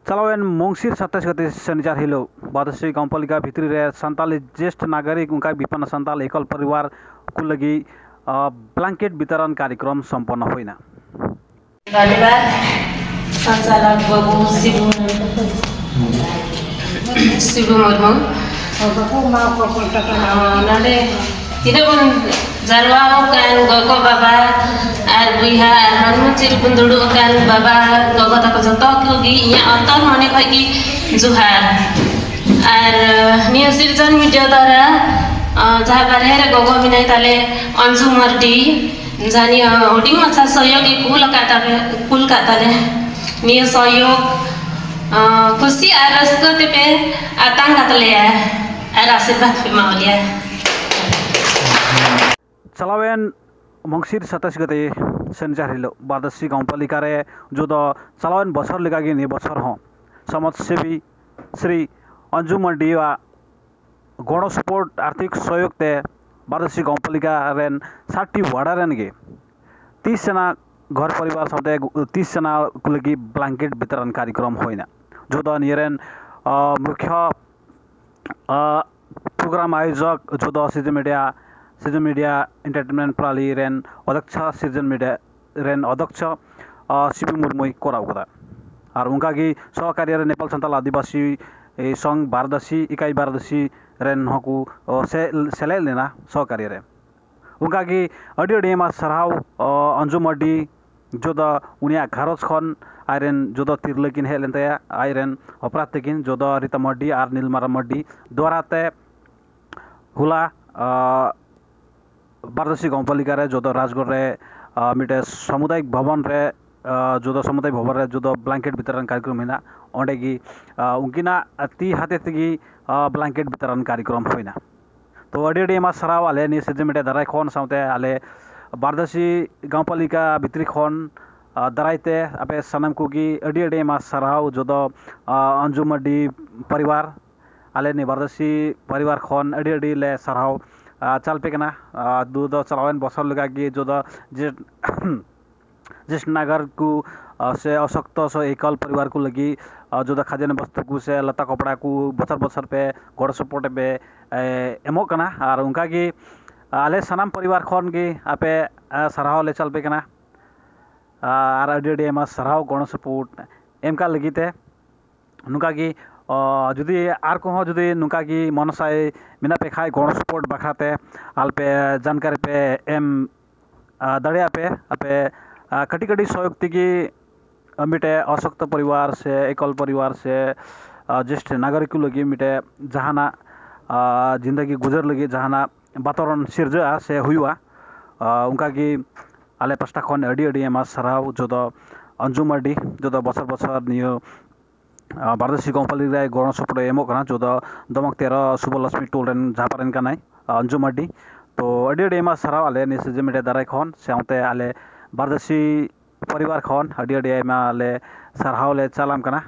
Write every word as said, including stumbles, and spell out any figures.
ᱪᱟᱞᱟᱣᱮᱱ ᱢᱚᱝᱥᱤᱨ ᱥᱟᱛᱟᱥ ᱜᱟᱛᱮ ᱥᱮᱱᱤᱪᱟᱨ ᱦᱤᱞᱳᱜ ᱵᱟᱫᱚᱥᱤ ᱜᱟᱶᱯᱟᱞᱤᱠᱟ ᱵᱷᱤᱛᱨᱤ ᱨᱮ ᱥᱟᱱᱛᱟᱞᱤ ᱡᱮᱥᱴ ᱱᱟᱜᱚᱨᱤᱠ ᱚᱱᱠᱟ ᱵᱤᱯᱟᱱᱟ ᱥᱟᱱᱛᱟᱞ ᱮᱠᱚᱞ ᱯᱚᱨᱤᱵᱟᱨ ᱠᱚ ᱞᱟᱹᱜᱤᱫ ᱵᱞᱟᱝᱠᱮᱴ ᱵᱤᱛᱚᱨᱚᱱ ᱠᱟᱨᱭᱚᱠᱨᱚᱢ ᱥᱚᱢᱯᱚᱱᱱᱚ ᱦᱩᱭᱱᱟ᱾ ᱫᱷᱚᱱᱭᱚᱵᱟᱫ ᱥᱚᱧᱪᱟᱞᱚᱠ ᱵᱟᱹᱵᱩ ᱥᱤᱵᱩ, ᱥᱤᱵᱩ ᱢᱩᱨᱢᱩ᱾ ᱱᱚᱰᱮ ᱛᱤᱱᱟᱹᱜ ᱵᱚᱱ ᱡᱟᱨᱣᱟ ᱟᱠᱟᱱ ᱜᱚᱜᱚ ᱵᱟᱵᱟ ᱟᱨ ᱵᱚᱭᱦᱟ ᱟᱨ ᱢᱟᱹᱱᱢᱤ ᱪᱤᱨ ᱵᱚᱱ ᱫᱩᱲᱩᱵ ᱟᱠᱟᱱ ᱵᱟᱵᱟ ᱜᱚᱜᱚ ᱛᱟᱠᱚ ᱡᱚᱛᱚ ᱠᱚᱜᱮ ᱤᱧᱟᱹᱜ ᱚᱱᱛᱚᱨ ᱢᱚᱱᱮ ᱠᱷᱚᱱ ᱜᱮ ᱡᱚᱦᱟᱨ᱾ ᱟᱨ ᱱᱤᱭᱟᱹ ᱥᱤᱨᱡᱚᱱ ᱢᱤᱰᱤᱭᱟ ᱫᱟᱨᱟ ᱡᱟᱦᱟᱸ ᱵᱟᱨᱦᱮ ᱨᱮ ᱜᱚᱜᱚ ᱢᱮᱱᱟᱭ ᱛᱟᱞᱮ ᱚᱱᱡᱩ ᱢᱟᱨᱰᱤ, ᱡᱟᱦᱟᱸ ᱱᱤᱭᱟᱹ ᱦᱩᱰᱤᱧ ᱢᱟᱪᱷᱟ ᱥᱚᱦᱭᱳᱜ ᱮ ᱠᱩᱞ ᱟᱠᱟᱫ ᱛᱟᱯᱮ ᱠᱩᱞ ᱠᱟᱜ ᱛᱟᱞᱮ ᱱᱤᱭᱟᱹ ᱥᱚᱦᱭᱳᱜ ᱠᱷᱩᱥᱤ ᱟᱨ ᱨᱟᱹᱥᱠᱟᱹ ᱛᱮᱯᱮ ᱟᱛᱟᱝ ᱠᱟᱛᱟᱞᱮᱭᱟ ᱟᱨ ᱟᱥᱤᱨᱵᱟᱫᱽ ᱯᱮ ᱮᱢᱟᱣᱟᱞᱮᱭᱟ᱾ ᱪᱟᱞᱟᱣᱮᱱ ᱢᱚᱝᱥᱤᱨ ᱥᱟᱛᱟᱥ ᱜᱟᱛᱮ ᱥᱮᱱᱤᱪᱟᱨ ᱦᱤᱞᱳᱜ ᱵᱟᱫᱚᱥᱤ ᱜᱟᱶᱯᱟᱞᱤᱠᱟ ᱨᱮ ᱡᱚᱫᱚ ᱪᱟᱞᱟᱣᱮᱱ ᱵᱚᱪᱷᱚᱨ ᱞᱮᱠᱟᱜᱮ ᱱᱤᱭᱟᱹ ᱵᱚᱪᱷᱚᱨ ᱦᱚᱸ ᱥᱚᱢᱟᱡᱽ ᱥᱮᱵᱤ ᱥᱨᱤ ᱚᱧᱡᱩ ᱢᱟᱨᱰᱤᱭᱟᱜ ᱜᱚᱲᱚ ᱥᱚᱯᱚᱦᱚᱫ ᱟᱨᱛᱷᱤᱠ ᱥᱚᱦᱭᱳᱜᱽ ᱛᱮ ᱵᱟᱫᱚᱥᱤ ᱜᱟᱶᱯᱟᱞᱤᱠᱟ ᱨᱮᱱ ᱥᱟᱛᱴᱤ ᱣᱟᱰᱟ ᱨᱮᱱ ᱜᱮ ᱛᱤᱥ ᱥᱮᱱᱟ ᱜᱷᱚᱨ ᱯᱚᱨᱤᱵᱟᱨ ᱥᱟᱶᱛᱮ ᱛᱤᱥ ᱥᱮᱱᱟ ᱠᱚ ᱞᱟᱹᱜᱤᱫ ᱵᱞᱟᱝᱠᱮᱴ ᱵᱤᱛᱚᱨᱚᱱ ᱠᱟᱨᱭᱚᱠᱨᱚᱢ ᱦᱩᱭᱱᱟ᱾ ᱡᱚᱫᱚ ᱱᱤᱭᱟᱹ ᱨᱮᱱ ᱢᱩᱠᱷᱭᱚ ᱯᱨᱳᱜᱨᱟᱢ ᱟᱭᱳᱡᱚᱠ ᱡᱚᱫᱚ ᱥᱤᱨᱡᱚᱱ ᱢᱤᱰᱤᱭᱟ ᱥᱤᱨᱡᱚᱱ ᱢᱤᱰᱤᱭᱟ ᱮᱱᱴᱟᱨᱴᱮᱱᱢᱮᱱᱴ ᱯᱨᱟᱞᱤ ᱨᱮᱱ ᱚᱫᱷᱭᱚᱠᱪᱷᱟ ᱥᱤᱨᱡᱚᱱ ᱢᱤᱰᱤᱭᱟ ᱨᱮᱱ ᱚᱫᱷᱭᱚᱠᱪᱷᱚ ᱥᱤᱵᱤ ᱢᱩᱨᱢᱩᱭ ᱠᱚᱨᱟᱣ ᱠᱟᱫᱟ᱾ ᱟᱨ ᱚᱱᱠᱟᱜᱮ ᱥᱚᱦᱚᱠᱟᱨᱤᱭᱟ ᱨᱮ ᱱᱮᱯᱟᱞ ᱥᱟᱱᱛᱟᱞ ᱟᱹᱫᱤᱵᱟᱹᱥᱤ ᱥᱚᱝ ᱵᱟᱨᱫᱟᱥᱤ ᱤᱠᱟᱭ ᱵᱟᱨᱫᱟᱥᱤ ᱨᱮᱱ ᱦᱚᱸᱠᱚ ᱥᱮᱞᱮᱫ ᱞᱮᱱᱟ ᱥᱚᱦᱚᱠᱟᱨᱤᱭᱟ ᱨᱮ᱾ ᱚᱱᱠᱟᱜᱮ ᱟᱹᱰᱤ ᱟᱹᱰᱤ ᱟᱭᱢᱟ ᱥᱟᱨᱦᱟᱣ ᱚᱧᱡᱩ ᱢᱟᱨᱰᱤ ᱡᱚᱫᱚ ᱩᱱᱤᱭᱟᱜ ᱜᱷᱟᱨᱚᱸᱡᱽ ᱠᱷᱚᱱ ᱟᱡᱨᱮᱱ ᱡᱚᱫᱚ ᱛᱤᱨᱞᱟᱹ ᱠᱤᱱ ᱦᱮᱡ ᱞᱮᱱ ᱛᱟᱭᱟ, ᱟᱡᱨᱮᱱ ᱦᱚᱯᱨᱟ ᱛᱟᱹᱠᱤᱱ ᱡᱚᱫᱚ ᱨᱤᱛᱟ ᱢᱟᱨᱰᱤ ᱟᱨ ᱱᱤᱞᱢᱟᱨᱟ ᱢᱟᱨᱰᱤ ᱫᱚᱣᱟᱨᱟ ᱛᱮ ᱦᱚᱞᱟ ᱵᱟᱨᱫᱟᱥᱤ ᱜᱟᱶᱯᱟᱞᱤᱠᱟ ᱨᱮ ᱡᱚᱫᱚ ᱨᱟᱡᱽᱜᱚᱲ ᱨᱮ ᱢᱤᱫᱴᱮᱱ ᱥᱟᱢᱩᱫᱟᱭᱤᱠ ᱵᱷᱚᱵᱚᱱ ᱨᱮ ᱡᱚᱫᱚ ᱥᱟᱢᱩᱫᱟᱭᱤᱠ ᱵᱷᱚᱵᱚᱱ ᱨᱮ ᱡᱚᱫᱚ ᱵᱞᱟᱝᱠᱮᱴ ᱵᱤᱛᱚᱨᱚᱱ ᱠᱟᱨᱭᱚᱠᱨᱚᱢ ᱦᱮᱱᱟᱜ᱾ ᱚᱸᱰᱮ ᱜᱮ ᱩᱱᱠᱤᱱᱟᱜ ᱛᱤ ᱦᱟᱛᱮ ᱛᱮᱜᱮ ᱵᱞᱟᱝᱠᱮᱴ ᱵᱤᱛᱚᱨᱚᱱ ᱠᱟᱨᱭᱚᱠᱨᱚᱢ ᱦᱩᱭᱱᱟ᱾ ᱛᱚ ᱟᱹᱰᱤ ᱟᱹᱰᱤ ᱟᱭᱢᱟ ᱥᱟᱨᱦᱟᱣ ᱟᱞᱮ ᱱᱤᱭᱟᱹ ᱥᱤᱨᱡᱚᱱ ᱢᱤᱰᱤᱭᱟ ᱫᱟᱨᱟᱭ ᱠᱷᱚᱱ ᱥᱟᱶᱛᱮ ᱟᱞᱮ ᱵᱟᱨᱫᱟᱥᱤ ᱜᱟᱶᱯᱟᱞᱤᱠᱟ ᱵᱷᱤᱛᱨᱤ ᱠᱷᱚᱱ ᱫᱟᱨᱟᱭ ᱛᱮ ᱟᱯᱮ ᱥᱟᱱᱟᱢ ᱠᱚᱜᱮ ᱟᱹᱰᱤ ᱟᱹᱰᱤ ᱟᱭᱢᱟ ᱥᱟᱨᱦᱟᱣ ᱡᱚᱫᱚ ᱚᱧᱡᱩ ᱢᱟᱨᱰᱤ ᱯᱚᱨᱤᱵᱟᱨ ᱟᱞᱮ ᱱᱤᱭᱟᱹ ᱵᱟᱨᱫᱟᱥᱤ ᱯᱚᱨᱤᱵᱟᱨ ᱠᱷᱚᱱ ᱟᱹᱰᱤ ᱟᱹᱰᱤ ᱞᱮ ᱥᱟᱨᱦᱟᱣ ᱪᱟᱞ ᱯᱮ ᱠᱟᱱᱟ᱾ ᱫᱩ ᱫᱚ ᱪᱟᱞᱟᱣᱮᱱ ᱵᱚᱪᱷᱚᱨ ᱞᱮᱠᱟᱜᱮ ᱡᱚᱫᱚ ᱡᱮ ᱡᱮᱥᱴ ᱱᱟᱜᱟᱨ ᱠᱚ ᱥᱮ ᱚᱥᱚᱠᱛᱚ ᱥᱮ ᱮᱠᱚᱞ ᱯᱚᱨᱤᱵᱟᱨ ᱠᱚ ᱞᱟᱹᱜᱤᱫ ᱡᱩᱫᱟᱹ ᱠᱷᱟᱡᱟᱱᱟ ᱵᱚᱥᱛᱩ ᱠᱚ ᱥᱮ ᱞᱟᱛᱟ ᱠᱚᱯᱲᱟ ᱠᱚ ᱵᱚᱪᱷᱚᱨ ᱵᱚᱪᱷᱚᱨ ᱯᱮ ᱜᱚᱲᱚ ᱥᱚᱯᱚᱦᱚᱫ ᱯᱮ ᱮᱢᱚᱜ ᱠᱟᱱᱟ᱾ ᱟᱨ ᱚᱱᱠᱟᱜᱮ ᱟᱞᱮ ᱥᱟᱱᱟᱢ ᱯᱚᱨᱤᱵᱟᱨ ᱠᱷᱚᱱ ᱜᱮ ᱟᱯᱮ ᱥᱟᱨᱦᱟᱣ ᱞᱮ ᱪᱟᱞ ᱯᱮ ᱠᱟᱱᱟ᱾ ᱟᱨ ᱟᱹᱰᱤ ᱟᱹᱰᱤ ᱟᱭᱢᱟ ᱥᱟᱨᱦᱟᱣ ᱜᱚᱲᱚ ᱥᱚᱯᱚᱦᱚᱫ ᱮᱢ ᱠᱟᱜ ᱞᱟᱹᱜᱤᱫ ᱛᱮ᱾ ᱱᱚᱝᱠᱟ ᱜᱮ ᱡᱩᱫᱤ ᱟᱨ ᱠᱚᱦᱚᱸ ᱡᱩᱫᱤ ᱱᱚᱝᱠᱟ ᱜᱮ ᱢᱚᱱᱚᱥᱟᱭ ᱢᱮᱱᱟᱜ ᱯᱮ ᱠᱷᱟᱡ ᱜᱚᱲᱚ ᱥᱚᱯᱚᱦᱚᱫ ᱵᱟᱠᱷᱨᱟ ᱛᱮ ᱟᱞᱯᱮ ᱡᱟᱱᱠᱟᱨᱤ ᱯᱮ ᱮᱢ ᱫᱟᱲᱮᱭᱟᱜᱼᱟ ᱯᱮ ᱟᱯᱮ ᱠᱟᱹᱴᱤᱡ ᱠᱟᱹᱴᱤᱡ ᱥᱚᱦᱚᱭᱳᱜᱽ ᱛᱮᱜᱮ᱾ ᱢᱤᱫᱴᱮᱡ ᱚᱥᱚᱠᱛᱚ ᱯᱚᱨᱤᱵᱟᱨ ᱥᱮ ᱮᱠᱚᱞ ᱯᱚᱨᱤᱵᱟᱨ ᱥᱮ ᱡᱮᱥᱴ ᱱᱟᱜᱚᱨᱤᱠ ᱠᱚ ᱞᱟᱹᱜᱤᱫ ᱢᱤᱫᱴᱮᱡ ᱡᱟᱦᱟᱱᱟᱜ ᱡᱤᱱᱫᱟᱜᱤ ᱜᱩᱡᱟᱹᱨ ᱞᱟᱹᱜᱤᱫ ᱡᱟᱦᱟᱱᱟᱜ ᱵᱟᱛᱚᱨᱚᱱ ᱥᱤᱨᱡᱟᱹᱜᱼᱟ ᱥᱮ ᱦᱩᱭᱩᱜᱼᱟ᱾ ᱚᱱᱠᱟᱜᱮ ᱟᱞᱮ ᱯᱟᱥᱴᱟ ᱠᱷᱚᱱ ᱟᱹᱰᱤ ᱟᱹᱰᱤ ᱟᱭᱢᱟ ᱥᱟᱨᱦᱟᱣ ᱡᱚᱛᱚ ᱚᱧᱡᱩ ᱢᱟᱨᱰᱤ, ᱡᱚᱛᱚ ᱵᱚᱪᱷᱚᱨ ᱵᱚᱪᱷᱚᱨ ᱱᱤᱭᱟᱹ ᱵᱟᱨᱫᱮᱥᱤ ᱠᱳᱢᱯᱟᱱᱤ ᱨᱮ ᱜᱚᱲᱚ ᱥᱚᱯᱚᱦᱚᱫ ᱮ ᱮᱢᱚᱜ ᱠᱟᱱᱟ᱾ ᱡᱚᱛᱚ ᱫᱚᱢᱚᱠ ᱛᱮᱨᱚ ᱥᱩᱵᱚᱞᱚᱠᱥᱢᱤ ᱴᱳᱞ ᱨᱮᱱ ᱡᱟᱦᱟᱸ ᱯᱟᱨᱮᱱ ᱠᱟᱱᱟᱭ ᱚᱧᱡᱩ ᱢᱟᱨᱰᱤ᱾ ᱛᱚ ᱟᱹᱰᱤ ᱟᱹᱰᱤ ᱟᱭᱢᱟ ᱥᱟᱨᱦᱟᱣ ᱟᱞᱮ ᱱᱤᱭᱟᱹ ᱥᱮᱡᱮ ᱢᱤᱰᱤᱭᱟ ᱫᱟᱨᱟᱭ ᱠᱷᱚᱱ ᱥᱮ ᱚᱱᱛᱮ ᱟᱞᱮ ᱵᱟᱨᱫᱮᱥᱤ ᱯᱚᱨᱤᱵᱟᱨ ᱠᱷᱚᱱ ᱟᱹᱰᱤ ᱟᱹᱰᱤ ᱟᱭᱢᱟ ᱞᱮ ᱥᱟᱨᱦᱟᱣ ᱞᱮ ᱪᱟᱞᱟᱢ ᱠᱟᱱᱟ᱾